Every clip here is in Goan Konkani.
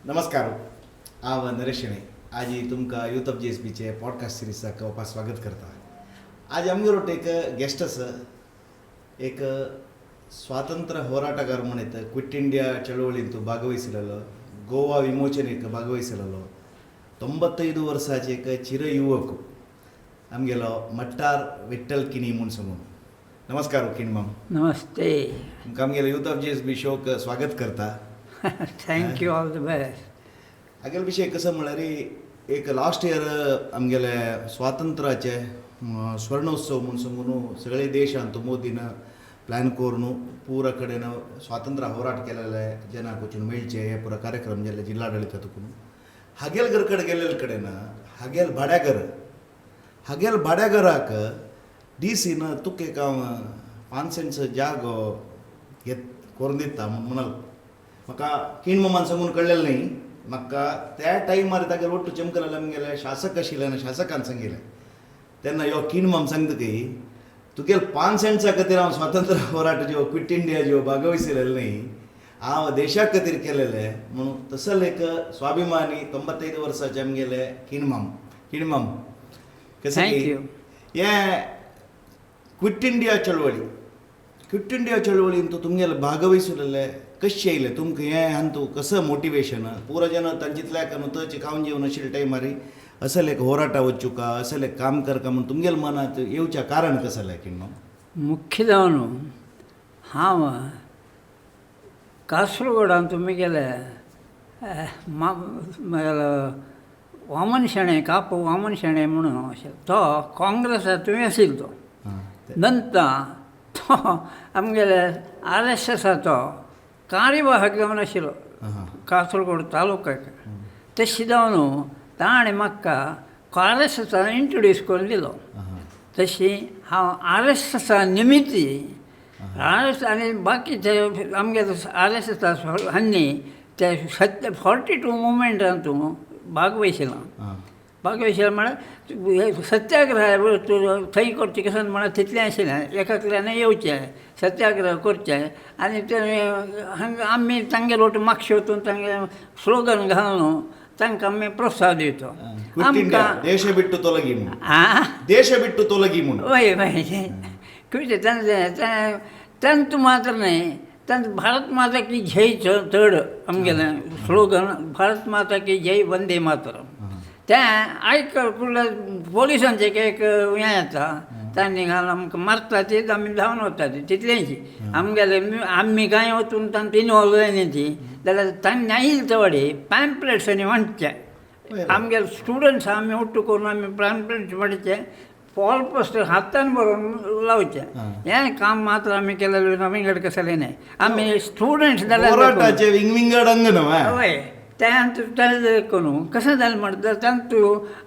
नमस्कार, हांव नरेश शेणै. आज तुमकां यूथ ऑफ जीएसबीचे पॉडकास्ट सिरिजाक वापस स्वागत करता. आज आमगेर एक गेस्ट आसा, एक स्वातंत्र्य ಹೋರಾಟಗಾರ म्हणीत, ಕ್ವಿಟ್ ಇಂಡಿಯಾ ಚಳವಳಿಂತು ಭಾಗವಹಿಸಲೋ, ಗೋವಾ ವಿಮೋಚನೆಗೆ ಭಾಗವಹಿಸಲೋ, 95 वर्साचे एक चिरयुवक आमगेलो मट्टार विठ्ठल किणी म्हूण सांगून. नमस्कार किणमाम. नमस्ते. तुमकां आमगेलो यूथ ऑफ जीएसबी शोक स्वागत करता. Thank you, all the best. हागेलो विशय कसो म्हळ्यार, एक लास्ट इयर आमगेले स्वातंत्र्याचे स्वर्णोत्सव म्हूण सांगून सगळे देशांत मोदीन प्लॅन करून पुरा कडेन स्वातंत्र्य ಹೋರಾಟ केलेले जनाक वचून मेळचे हे पुरा कार्यक्रम जाल्ले जिल्हाडಳಿತ तुकून. हागेल घर कडेन गेल्ले कडेन हागेल भाड्याघर, हागेल भाड्याघराक डी सीन तुका एक हांव 5 सेंट्स जागो घेत करून दिता म्हूण म्हणाल. म्हाका किणमामान सांगून कळ्ळेलें न्ही. म्हाका त्या टायमार तागेले ಒಟ್ಟು चमकलेले आमगेले शासक आशिल्ले आनी शासकान सांगिल्लें. तेन्ना यो किणमाम सांगता की तुगेले 5 सेंट्सा खातीर हांव स्वातंत्र्य ಹೋರಾಟ ज्यो, क्विट इंडिया ज्यो भागवहिसलेलें न्ही, हांव देशा खातीर केलेलें म्हणून. तसले एक स्वाभिमानी 95 वर्साचे आमगेले किणमाम. किणमाम, कसं Thank की you. हे क्विट इंडिया चळवळी, क्विट इंडिया चळवळीन तुमगेले भागवहिसलेले कशें येयलें तुमकां हें हांतू कसं मोटिवेशन? पुरा जन तांचितल्याक न्हू तचे खावन जेवन आशिल्ले टायमार असले एक ಹೋರಾಟ वचुका, असले काम करका म्हूण तुमगेले मनांत येवच्या कारण कसलें किणमाम? मुख्य जावन हांव कासरगोडान तुमी गेले म्हगेलो वामन शेणै, कापो वामन शेणै म्हणून अशें, तो काँग्रेसांतूय आशिल्लो तो. नंतर तो आमगेले आर एस एसाचो कार्यवाहक जावन आशिल्लो कासरगोड तालुक्याक. तशें जावन ताणें म्हाका आर एस एसान इंट्रोड्यूस करून दिलो. तशी हांव आर एस एसा निमित्ती आर एस आनी बाकीचे आमगे आर एस एसा हांणी ते सत्य 42 मुवमेंटांतू भागवहिसला. भागवहिसला म्हळ्यार सत्याग्रह थंय करचें कशें म्हळ्यार तितलें आशिल्लें, एकाकल्यान येवचें, सत्याग्रह करचें आनी ते हांगा आमी तांगेर वटून मागशे वचून तांगे स्लोगन घालून तांकां आमी प्रोत्साहन दिता. ಕ್ವಿಟ್ ಇಂಡಿಯಾ, ದೇಶ ಬಿಟ್ಟು ತೊಲಗಿ म्हणून. आं. ದೇಶ ಬಿಟ್ಟು ತೊಲಗಿ म्हणून. वय वय, कितें तांचें तांतू मात्र न्हय, तांचो भारत माता की जय चड आमगेलें स्लोगन, भारत माता की जय, वंदे मातरम. तें आयक कुडल्या पोलिसांचें एक हें येता, तांणी घालून आमकां मारता ती, आमी धांवन वता ती तितलेंच. आमगेले आमी कांय वचून तांकां इनवॉल्व जायना ती जाल्यार तांणी आयिल्ले चवडी पॅम्पलेट्स आनी वांटचे. आमगेले स्टुडंट्स आमी ಒಟ್ಟು करून आमी पॅम्पलेट्स वांटचे, वॉल पोस्टर हातान बरोवन लावचें. हें काम मात्र आमी केलेलें ना, विंगड कसलें न्हय. आमी स्टुडंट्स जाल्यार ಹೋರಾಟचे विंगविंगड अंग न्हय. हय, तें तें करून कशें जालें म्हणटा, तांतू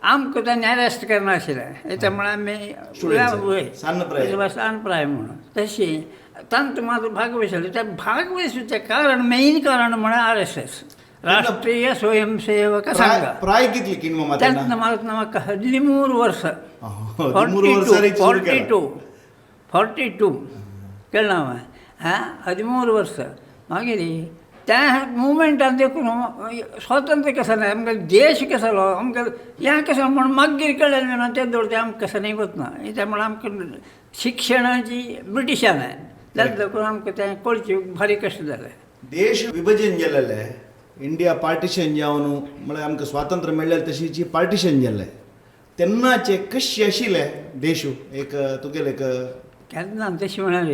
आमकां तांणी अरेस्ट करनाशिल्लें. त्यामुळे आमी Students, वय ಸಣ್ಣ ಪ್ರಾಯ. ಸಣ್ಣ ಪ್ರಾಯ म्हणून तशी तांतू मात्र भागवहिसले. त्या भागवहिसूचें कारण, मेन कारण म्हळ्यार आर एस एस, राष्ट्रीय स्वयंसेवक संघ. ಪ್ರಾಯ कितली किणमामा त्यांना तेन्ना? म्हाका म्हाका 13 वर्सां. 13 वर्सां. 42, 42 केळ्ळें हांवें. हां, 13 वर्सां. मागीर त्या मुवमेंटान देखून स्वातंत्र्य कसो ना, आमगे देश कसलो, आमगे हें कसो म्हूण मागीर कळ्ळें ना. तें दवरता आमकां कसो न्ही वचना. त्यामुळे आमकां शिक्षणाची ब्रिटिशान जालें देखून आमकां तें कळचें भारी कश्ट जालें. देश विभजन जालेलें, इंडिया पार्टिशन जावन, म्हळ्यार आमकां स्वातंत्र्य मेळ्ळें तशीची पार्टिशन जाल्लें तेन्नाचे कशें आशिल्लें देशू एक तुगेलें एक? केन्ना तशें म्हळ्यार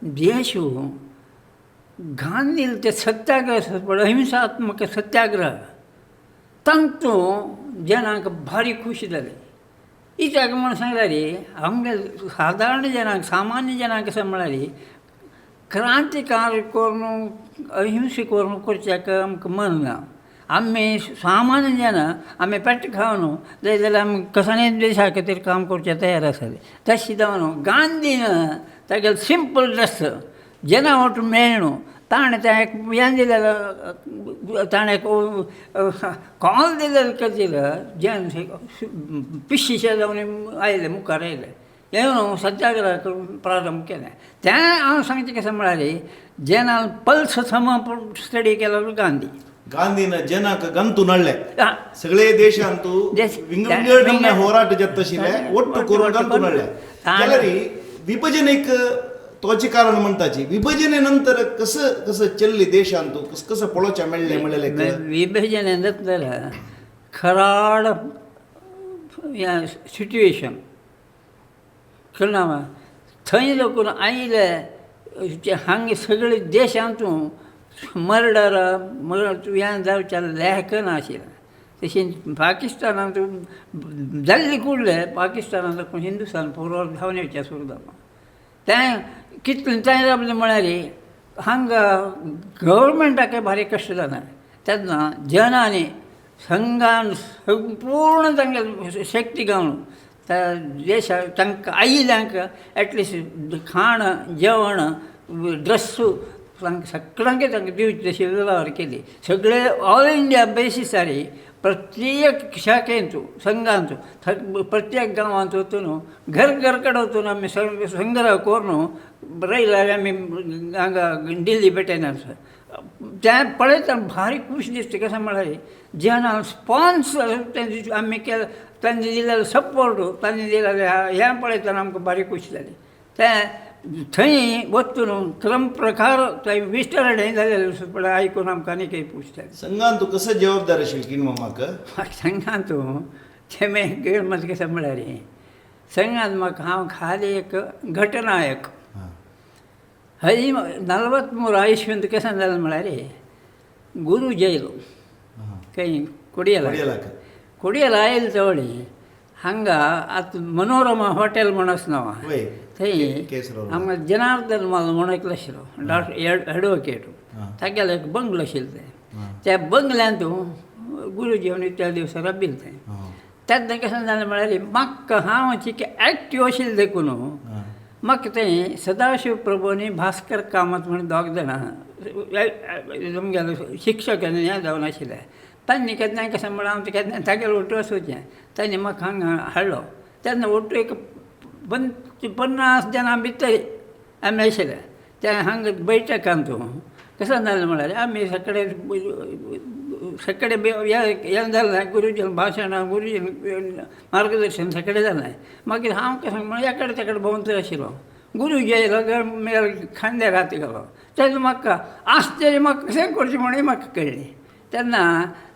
देश गांधील ते सत्याग्रह पळय, अहिंसात्मक सत्याग्रह, तांतू जनांक भारी खुशी जाली. कित्याक म्हूण सांगल्यार आमगे सादारण जनांक, सामान्य जनांक कशें म्हळ्यार क्रांतिकार करून अहिंसे करून करच्याक आमकां मन ना. आमी सामान्य जन आमी पेट खावन जाय जाल्यार आमी कसलेय देशा खातीर काम करचे तयार आसले. तशें जावन गांधीन तागेलो सिंपल ड्रेस जना वट मेळ्ळो, ताणें तें एक हें दिलेलें, ताणें कॉल दिलेलें खातीर जन पिश्शीशे जावन आयले, मुखार आयले. येवन सत्याग्रह करून प्रारंभ केलें. तें हांव सांगचें कशें म्हळ्यार जेन्ना पल्स सम स्टडी केलो गांधी. गांधीन जनाक गंतू नडले सगळे देशांतू विंगड विंगड ಹೋರಾಟ ಜತ್ತಶಿಲೆ ಒಟ್ಟು करून गंतू नडले. जाल्यार विभजनेक तोचे कारण म्हणताची विभजने नंतर कसं कसं चल्ली देशांतू कसं कसं पळोवच्या मेळ्ळें म्हणलें. विभजने नंतर खराड सिट्युएशन कळना थंय लोक आयले हांगा सगळे देशांतू मर्डर मर्डर हें जावचें लेख नाशिल्लें. तशें पाकिस्तानांत जाल्ले कुडले पाकिस्तानांत हिंदुस्तान पुरो धांवन येवचें सुरू जालो. तें कितलें तें रावलें म्हळ्यार हांगा गव्हर्मेंटाक भारी कश्ट जालें. तेन्ना जनांनी संघान संपूर्ण तांगे शक्ती घालून त्या देशाक तांकां आयिल्ल्यांक एटलिस्ट खाण जेवण ड्रेस्सू तांकां सगळ्यांक तांकां दिवची तशी वेव्हार केली. सगळे ऑल इंडिया बेसिसार प्रत्येक शाखेंतू संघांतू प्रत्येक गांवांत वचून घर घर कडेन वचून आमी संग्रह करून रयल्यार आमी हांगा दिल्ली भेटयना. तें पळयतना भारी खूश दिसता. कशें म्हळ्यार जेन्ना स्पॉन्सर तेंचे आमी केलें तांणी दिलेलो सपोर्ट तांणी दिलेलें हें पळयतना आमकां भारी खूश जाली. तें थंय वचून क्रम प्रकार थंय विस्टर जालें पळय आयकून आमकां आनी काही खूश जालें. संघान तूं कसं जबाबदार आशिल्ली किण मामाक? संघान तूं तें गैरमत कशें म्हळ्यार संघान म्हाका हांव खाली एक घटनायक. हय 43 आयुष्यांत कशें जालें म्हळ्यार गुरू जयलो खंय कोडियला कोडियला आयल चवळी हांगा आतां मनोरमा हॉटेल म्हूण आसा न्हू थंय हांगा जनार्दन माल म्हूण एकलो आशिल्लो डॉक्टर एडवोकेट तागेलो एक बंगलो आशिल्लो. तें त्या बंगल्यांत गुरुजी म्हणून त्या दिवसा राबिल्लें तें. तेन्ना कशें जालें म्हळ्यार म्हाका हांव चिके एक्टिव आशिल्लें देखून म्हाका तें सदाशिव प्रभू आनी भास्कर कामत म्हण दोग जाणां आमगेले शिक्षक आनी हें जावन आशिल्लें. तांणी केन्ना कशें म्हळ्यार हांव केन्ना तागेले ಒಟ್ಟು वचचें तांणी म्हाका हांगा हाडलो. तेन्ना ಒಟ್ಟು एक 50 जाणां भितर आमी आशिल्ले. ते हांगा बैठकांत कशें जालें म्हळ्यार आमी सगळे सगळे हें जालें गुरुजीन भाशणां गुरुजीन मार्गदर्शन सगळें जालें. मागीर हांव कशें म्हळ्यार ह्या कडेन त्या कडेन भोंवत आशिल्लो. गुरुजी आयलो म्हज्या खांद्यार हात घालो. तेन्ना म्हाका आश्चर्य म्हाका कशें करचें म्हणून म्हाका कळ्ळें. तेन्ना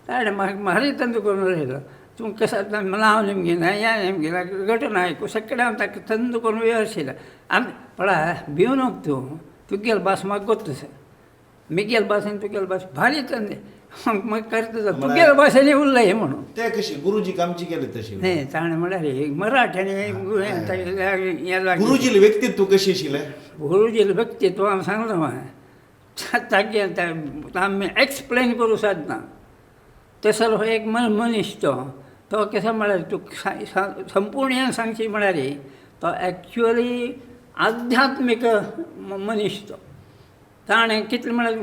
ताणें म्हाका भारी तंत्र करून उडयलो. तूं कसं नांव निमगिना हें निमगिना घटना सगळें हांव ताका तंत्र करून व्यवस्थीत आमी पळय भिवू नको तूं तुगेली भास म्हाका गोत्त आसा मिगेल भास आनी तुगेली भास भारी तंत्र मागीर करता तुगेले भाशेन उरलें म्हणून. ते कशी गुरुजी कामची केले तशी न्ही ताणें म्हळ्यार मराठ्यानी गुरुजीले व्यक्तित्व कशी आशिल्लें? गुरुजीले व्यक्तित्व हांव सांगलो हांवें तागे आमी एक्सप्लेन करूं सादना. तसो एक मनीस तो तो कसो म्हळ्यार तूं संपूर्ण हें सांगची म्हळ्यार तो एक्चुअली आध्यात्मीक मनीस तो. ताणें कितलें म्हळ्यार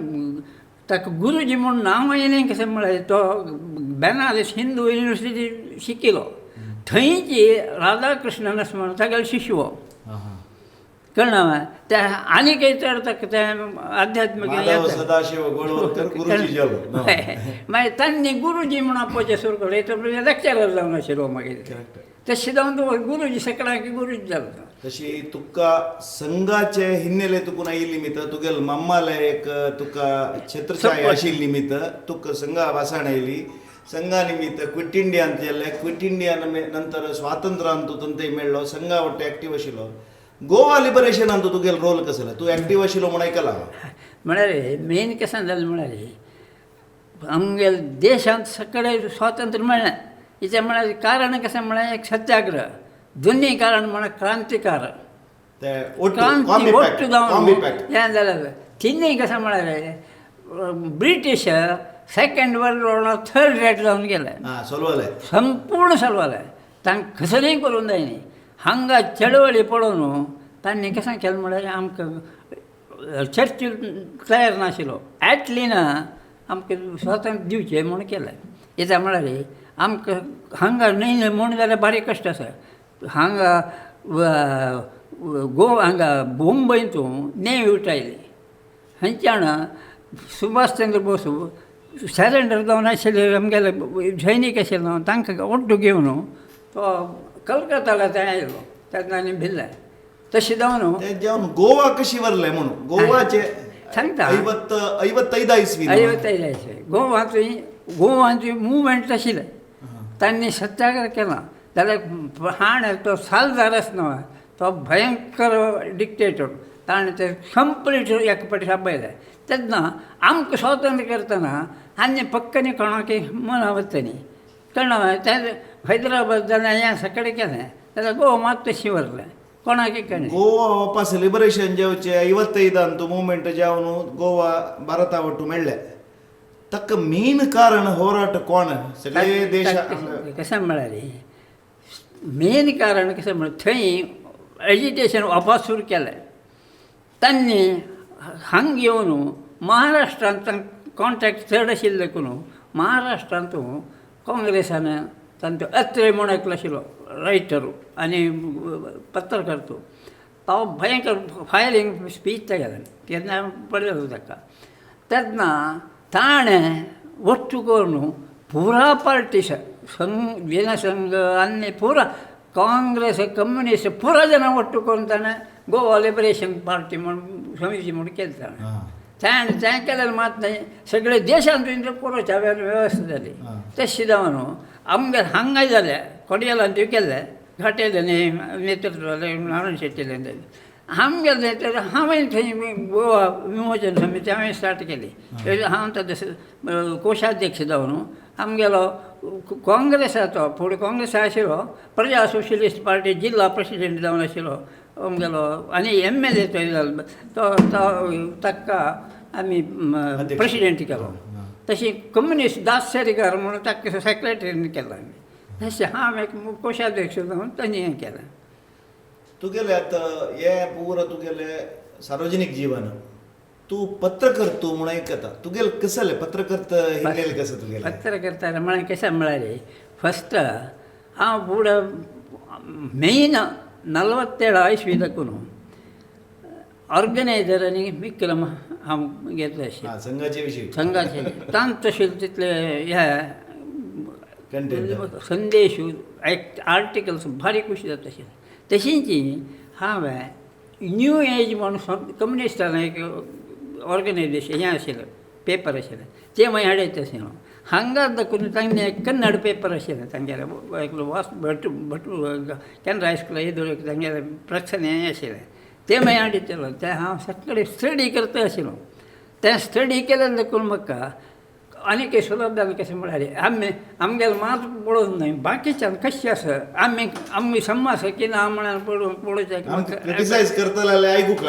ताका गुरुजी म्हूण नांव येयलें कशें म्हळ्यार तो बेनारस हिंदू युनिवर्सिटी शिकिल्लो. थंयची राधाकृष्णन अशें म्हणून तागेलो शिश्य कळना त्या आनी चड ताका तें आध्यात्मीक मागीर तांणी गुरुजी म्हूण आपोवचें सुरू केलें. लेक्चरर जावन आशिल्लो मागीर तशें जावन तो गुरुजी सगळ्यांक गुरुजी जालो. तशी तुका संघाचे हिन्नेले तुकून आयिल्ली निमित्त तुगेल मम्माले एक तुका छत्रछाया आशिल्ली निमित्त तुका संघा वासाण आयली. संघा निमित्त क्विट इंडियान केल्लें. क्विट इंडियान नंतर स्वातंत्र्यान तूं तंते मेळ्ळो. संघा वट्ट एक्टीव आशिल्लो. गोवा लिबरेशनान तुगेल रोल कसो तूं एक्टीव आशिल्लो म्हूण आयकलां. म्हळ्यार मेन कशें जालें म्हळ्यार आमगेले देशांत सगळें स्वातंत्र्य मेळ्ळें. हिचें म्हळ्यार कारण कशें म्हळ्यार एक सत्याग्रह दोनूय कारण म्हळ्यार क्रांतिकारक क्रांती ಒಟ್ಟು जावन हें जालें. तिनूय कशें म्हळ्यार British second world war third rate जावन गेले. संपूर्ण सलवलें तांकां कसलेंय करूंक जायना. हांगा चळवळी पळोवन तांणी कशें केलें म्हळ्यार आमकां चर्चील तयार नाशिल्लो एटलीन आमकां स्वातंत्र्य दिवचें म्हूण केलें. कित्याक म्हळ्यार आमकां हांगा न्हय न्हय म्हूण जाल्यार भारी कश्ट आसा. हांगा गोवा हांगा मुंबयंतू नेव्ही उठायली. थंयच्यान सुभाष चंद्र बोस सरेंडर जावन आशिल्ले आमगेले सैनीक आशिल्ले तांकां ಒಟ್ಟು घेवन तो कलकत्ताला थंय आयलो तेन्ना आनी भिल्ले तशें जावन जेवण गोवा कशी वरले म्हणून गोवाचे सांगता 55 इस्वी 55 इस्वी गोवाची गोवाची मुवमेंट आशिल्लें. तांणी सत्याग्रह केला जाल्यार हाण तो सालदारच न्हय तो भयंकर डिक्टेटर ताणें ते कंप्लीट एकपटी आपयलें. तेन्ना आमकां स्वातंत्र्य करतना आनी पक्कनी कोणाक मना वतनी कणा ते हैदराबाद जाल्यार हें सगळें केलें जाल्यार गोवा मात तशी वरलें कोणाक कळ्ळें. गोवा वापस लिबरेशन जेवचे 55 ಅಂತೂ ಮೂವ್ಮೆಂಟ್ ಜಾವನು ಗೋವಾ ಭಾರತ ಒಟ್ಟು ಮೆಳ್ಳೆ ತಕ್ಕ ಮೇನ್ ಕಾರಣ ಹೋರಾಟ ಕೋಣ सगळे देश कशें म्हळ्यार मेन कारण कशें म्हळ्यार थंय एजिटेशन वापस सुरू केलें. तांणी हांग येवन महाराष्ट्रांत कॉन्टॅक्ट चड आशिल्ले देखून महाराष्ट्रांत काँग्रेसान तांचो अत्रे म्हूण एकलो आशिल्लो रायटर आनी पत्रकार तो तो भयंकर फायरींग स्पीच केलें तेन्ना पळयलो ताका. तेन्ना ताणें ಒಟ್ಟು करून पुरा पार्टी संघ जनसंघ आनी पुरा काँग्रेस कम्युनिस्ट पुरा जण ಒಟ್ಟು करून ताणें गोवा लिबरेशन पार्टी म्हूण समिती म्हूण केली ताणें. ताणें तें केल्यार मात न्हय सगळे देशांत कोरोच्या वेवस्था जाली. तशें जावन आमगेर हांगा जालें कोडियालान केल्लें घाटेल्यानी नेतृत्व नारायण शेट्टील्यान जालें आमगेलें नेतृत्व हांवें थंय गोवा विमोचन समिती हांवें स्टार्ट केली. हांव ताजो कोशाध्यक्ष जावन आमगेलो काँग्रेसाचो फुडें काँग्रेस आशिल्लो प्रजा सोशलिस्ट पार्टी जिल्ला प्रेसिडेंट जावन आशिल्लो आमगेलो आनी एम एल ए तो तो ताका आमी प्रेसिडेंट केलो. तशी कम्युनिस्ट दास शेरीकर म्हणून ताका सेक्रेटरीन केलो आमी. तशें हांव एक कोशाध्यक्ष जावन तांणी हें केलें. तुगेले आतां हे पूरा तुगेले सार्वजनिक जीवन तूं पत्रकर्तो म्हणून आयकता तुगेले कसले पत्रकर्त हिन्नेले कसं तुगेले? पत्रकर्ता म्हळ्यार कशें म्हळ्यार फस्ट हांव फुडें मेन 47 इस्वी दाखून ऑर्गनायझर आनी विक्रम हांव घेतलो आशिल्लो संघाचे विशयी संघाचे तांचे तितले हे कंटेंट संदेश आर्टिकल्स भारी खुशी जाता आशिल्ले. तशींच हांवें न्यू एज म्हणून कम्युनिस्टान एक ऑर्गनायझेशन हें आशिल्लें पेपर आशिल्लें तें मागीर हाडयत आशिल्लें. हांगा दाखून तांगें कन्नड पेपर आशिल्लें तांगेलें एकलो वास भट भट केनरा हायस्कुला येदोळ तांगेलें प्रक्षण हें आशिल्लें तें मागीर हाडयतालो. तें हांव सगळें स्टडी करता आशिल्लो. तें स्टडी केलें देखून म्हाका आनी सुलभ जालें. कशें म्हळ्यार आमी आमगेलें मात पळोवन न्हय बाकीच्यान कशें आसा आमी आमी सम आसा की ना म्हळ्यार पळोवचें. क्रिटिसायज करतले जाल्यार आयकूंक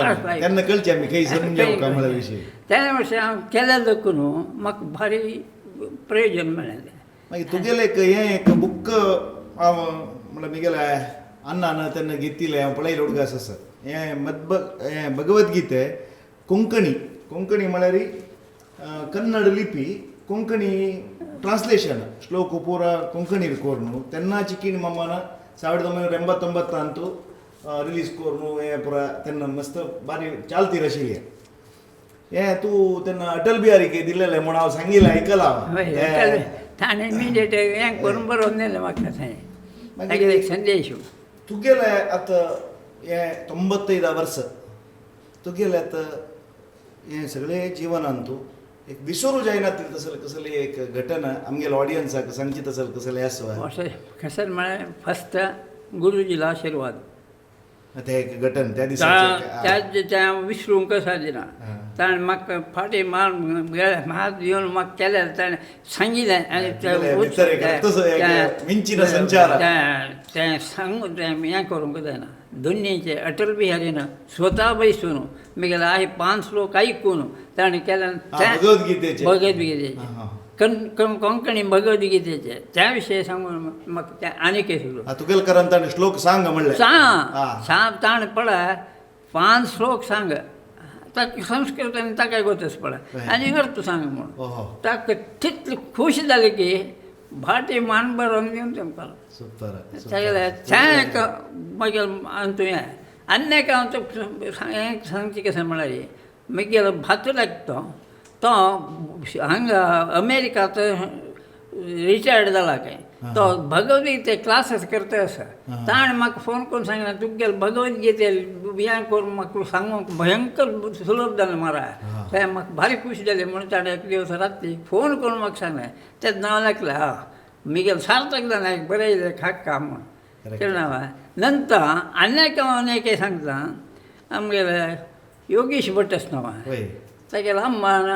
तेन्ना कळचें आमी खंय समजावंक म्हळ्या विशय. त्या वर्सा हांव केलें देखून म्हाका भारी प्रयोजन मेळ्ळें. मागीर तुगेलें एक हें एक बूक हांव म्हळ्यार म्हगेल्या अण्णान तेन्ना घेतिल्लें हांव पळयलें उडगास आसा हें मद्ब हें भगवद्गीते कोंकणी कोंकणी म्हळ्यार कन्नड लिपी कोंकणी ट्रान्सलेशन ಶ್ಲೋಕ ಪೂರ ಕೊಂಕಣಿರ್ ಕೋರ್ನು ತೆನ್ನ ಚಿಕ್ಕಿನ ಮಮ್ಮನ 1989 ಅಂತೂ ರಿಲೀಸ್ ಕೋರ್ನು ಏ ಪೂರ ತೆನ್ನ ಮಸ್ತ್ ಬಾರಿ ಚಾಲ್ತಿ ರಶಿಲಿ ए तूं तेन्ना अटल बिहारीक दिल्लें म्हूण हांव सांगिल्लें आयकलां. ताणें इमिडिएट हें करून बरोवन दिलें म्हाका थंय तागेलो एक संदेश. तुगेलें आतां हें 95 वर्स तुगेलें आतां हें सगळें जिवनान तूं एक विसरू जायना तसले कसली एक घटना आमगेल्या ऑडियन्साक सांगची तसले कसलें आसा? अशें कशें म्हळ्यार फस्ट गुरुजीला आशिर्वाद तें एक घटन त्या दिसा त्या विसरूंक सादिना. ताणें म्हाका फाटीं मार हात येवन म्हाका केलें ताणें सांगिल्लें आनी तें सांगून तें हें करूंक जायना. दोन्नीचे अटल बिहारीन स्वता बैसून म्हगेले आहे 5 श्लोक आयकून ताणें केलें भगवद्गीतेचें भगवद्गीतेचें कोंकणी भगवद्गीतेचें त्या विशय सांगून म्हाका तें आनीक सुरू तुगेले कारण ताणें श्लोक सांग म्हणलें सांग सांग ताणें पळय 5 श्लोक सांग ताका संस्कृतान ताका गोतच पळय आनी अर्थ सांग म्हणून ताका तितली खूश जाली की भाटी मान बरोवन दिवन तेमकां. सुपर. सगळे तें एक मागीर अंतू हें आनी एक हांव तुका हें सांगचें कशें म्हळ्यार म्हगेलो भातूल एक तो तो हांगा अमेरिकांत रिटायर्ड जाला खंय. तो भगवद्गीते क्लासीस करता आसा. ताणें म्हाका फोन करून सांगलें तुगेले भगवद्गीते हें करून म्हाका सांगूंक भयंकर सुलभ जालें मारा. तें म्हाका भारी खूश जालें म्हणून ताणें एक दिवस राती फोन करून म्हाका सांगलें. तेन्ना हांव लागलें हा म्हगेलें सार्थक जालें एक बरयलें खाक्का म्हूण. कळ्ळें. नंतर आनी एक हांव एक सांगता आमगेले योगीश भट आसा न्हू तागेले अम्मान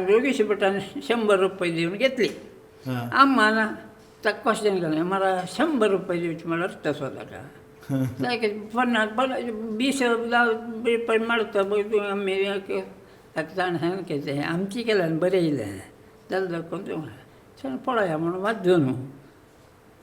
योगीश भटान 100 रुपये दिवन घेतली. अम्मान ताका क्वेश्चन केलें म्हारा 100 रुपये दिवचे म्हळ्यार तसो ताका 50 20 रुपये मारता आमी ताका ताणें सांगलें तें आमचें केल्यान बरयलें जाल्यार दाखोवन पळया म्हणून वाचून न्हू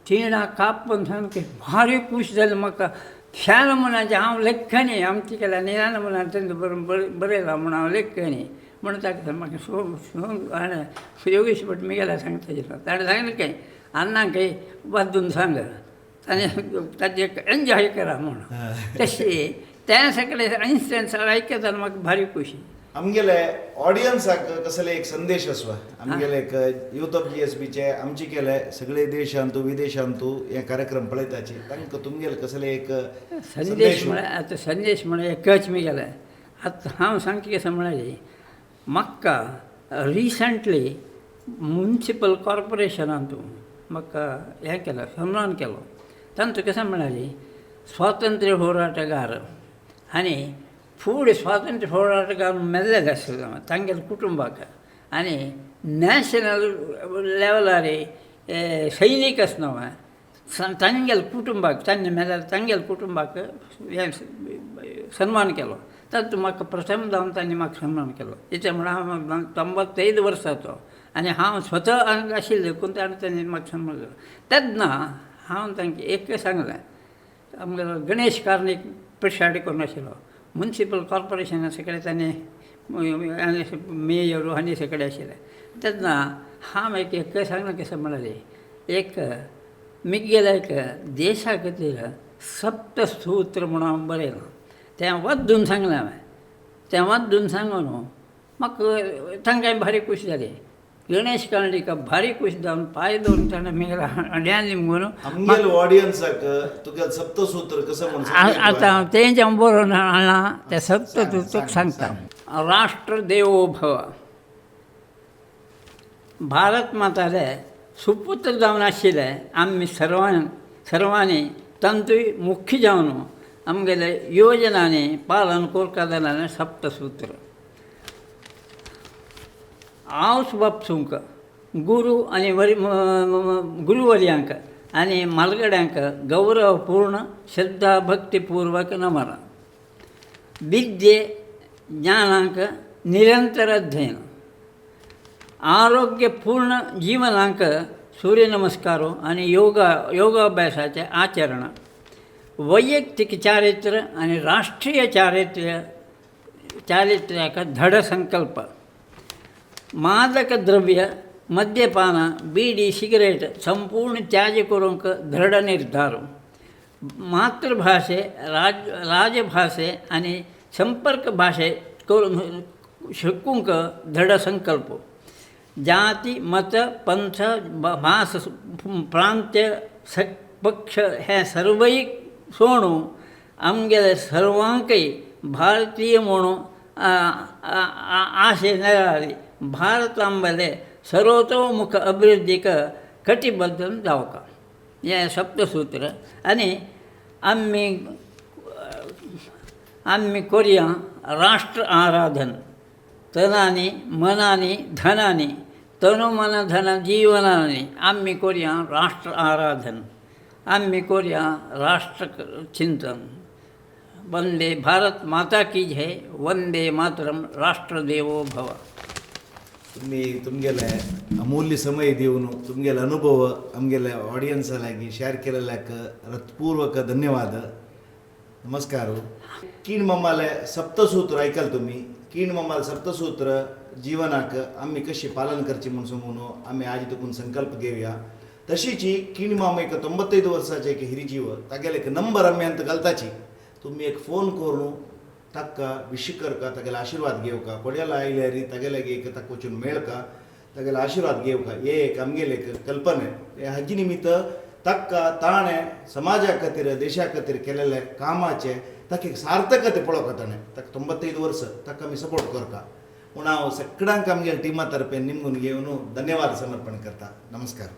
तिणें कापून सामकें भारी खूश जालें म्हाका. ह्या नमुन्याचें हांव लेखणी आमचें केल्यान ह्या नमुन्याचें बरयलां म्हूण हांव लेखणी म्हणून ताका म्हाका योगेश भट म्हगेल्या सांगता ताणें सांगलें काय अण्णाक वाचून सांग आनी ताजें एन्जॉय करा म्हूण. तशें तें सगळें इन्स्टंस आयकतना म्हाका भारी खुशी. आमगेले ऑडियन्साक कसले एक संदेश आसवा आमगेले एक यूथ ऑफ GSBचे आमचे केले सगळे देशांतू विदेशांतू हे कार्यक्रम पळयताची तांकां तुमगेले कसले एक संदेश म्हळ्यार आतां संदेश म्हळ्यार एकच म्हगेलें आतां हांव सांगता कशें म्हळ्यार म्हाका रिसंटली मुन्सिपल कॉर्पोरेशनांतू म्हाका हें केलें सन्मान केलो. तांचो कशें म्हळ्यार स्वातंत्र्य होराटगार आनी फुडें स्वातंत्र्य होराटगार मेल्लेले आसले तांगेले कुटुंबाक आनी नॅशनल लेवलार सैनीक आसा न्हू तांगेले कुटुंबाक तांणी मेल्यार तांगेले कुटुंबाक हें सन्मान केलो. तातूंत म्हाका प्रथम जावन तांणी म्हाका सन्मान केलो. कित्याक म्हणल्यार हांव 95 वर्साचो आनी हांव स्वता आशिल्लें देखून ताणें म्हाका सन्मान केलो. तेन्ना हांव तांकां एक सांगलें आमगेलो गणेश कार्नीक प्रिसायड करून आशिल्लो मुन्सिपल कॉर्पोरेशना सगळे ताणें मेयर आनी सगळे आशिल्ले. तेन्ना हांव एक सांगलें कशें म्हळ्यार एक म्हगेलें एक देशा खातीर सप्तसूत्र म्हूण हांव बरयलां तें वाचून सांगलें हांवें. तें वाचून सांगून म्हाका तांकां भारी खूश जाली. गणेश कर्णिका भारी खूश जावन पांय दवरून ताणें म्हगेल्या हड्ड्यार लिंबून आमगेले ऑडियन्साक तुगेलें सप्तसूत्र कसं म्हूण आतां तें जें बरोवन हाडलां तें सप्तसूत्र सांगता. राष्ट्रदेवो भव. भारत माताले सुपुत्र जावन आशिल्ले आमी सर्वांनी तांतूय मुख्य जावन आमगेले योजनांनी पालन करता जाल्यार सप्तसूत्र. आवस बापसूंक गुरू आनी गुरुवर्यांक आनी म्हालगड्यांक गौरवपूर्ण श्रद्धा भक्तीपूर्वक नमन. विद्ये ज्ञानांक निरंतर अध्ययन. आरोग्यपूर्ण जीवनाक सूर्यनमस्कार आनी योगाभ्यासाचें आचरण. वैयक्तीक चारित्र्य आनी राष्ट्रीय चारित्र्याक धड संकल्प. मादक द्रव्य मद्यपान बीडी सिगरेट संपूर्ण त्याज करूंक दृढ निर्धार. मातृभाशे राजभाशे आनी संपर्क भाशे करून शिकूंक दृढ संकल्प. जाती मत पंथ भास प्रांत्य पक्ष हे सर्वय सोडून आमगेले सर्वांकय भारतीय म्हणून आशे मेळ्ळी भारतांबले सर्वतोमुख अभिवृद्धीक कटिबद्ध जावका हें सप्तसूत्र. आनी आमी आमी करुया राष्ट्र आराधन तनानी मनानी धनानी तनु मन धन जीवनानी आमी करुया राष्ट्र आराधन आमी करुया राष्ट्र चिंतन. वंदे भारत माता की जय. वंदे मातरम. राष्ट्रदेवो भव. तुम्ही तुमगेले अमूल्य समय दिवन तुमगेले अनुभव आमगेले ऑडियन्सा लागीं शेअर केलेल्याक हृत्पूर्वक धन्यवाद. नमस्कार. कीण मम्माले सप्तसूत्र ऐकल तुम्ही. कीण मामाल सप्तसूत्र जीवनाक आमी कशी पालन करची म्हूण सांगून आमी आज तुकून संकल्प घेवया. तशीची किण मामा एक 95 वर्साचे एक हिरीजीव, तागेले एक नंबर आमी अंत घालताची, तुमी एक फोन करून ताका विश करका, तागेले आशिर्वाद घेवका. कोड्याला आयल्यार तागेले एक ताका वचून मेळका, तागेले आशिर्वाद घेवका. हे एक आमगेले एक कल्पना. हाजी निमित्त ताका ताणें समाजा खातीर देशा खातीर केलेले कामाचे ताका एक सार्थकते पळोवका. ताणें ताका 95 वर्स, ताका आमी सपोर्ट करता. पूण हांव सगळ्यांक आमगेले टिमा तर्फे निमगून घेवन धन्यवाद समर्पण करता. नमस्कार.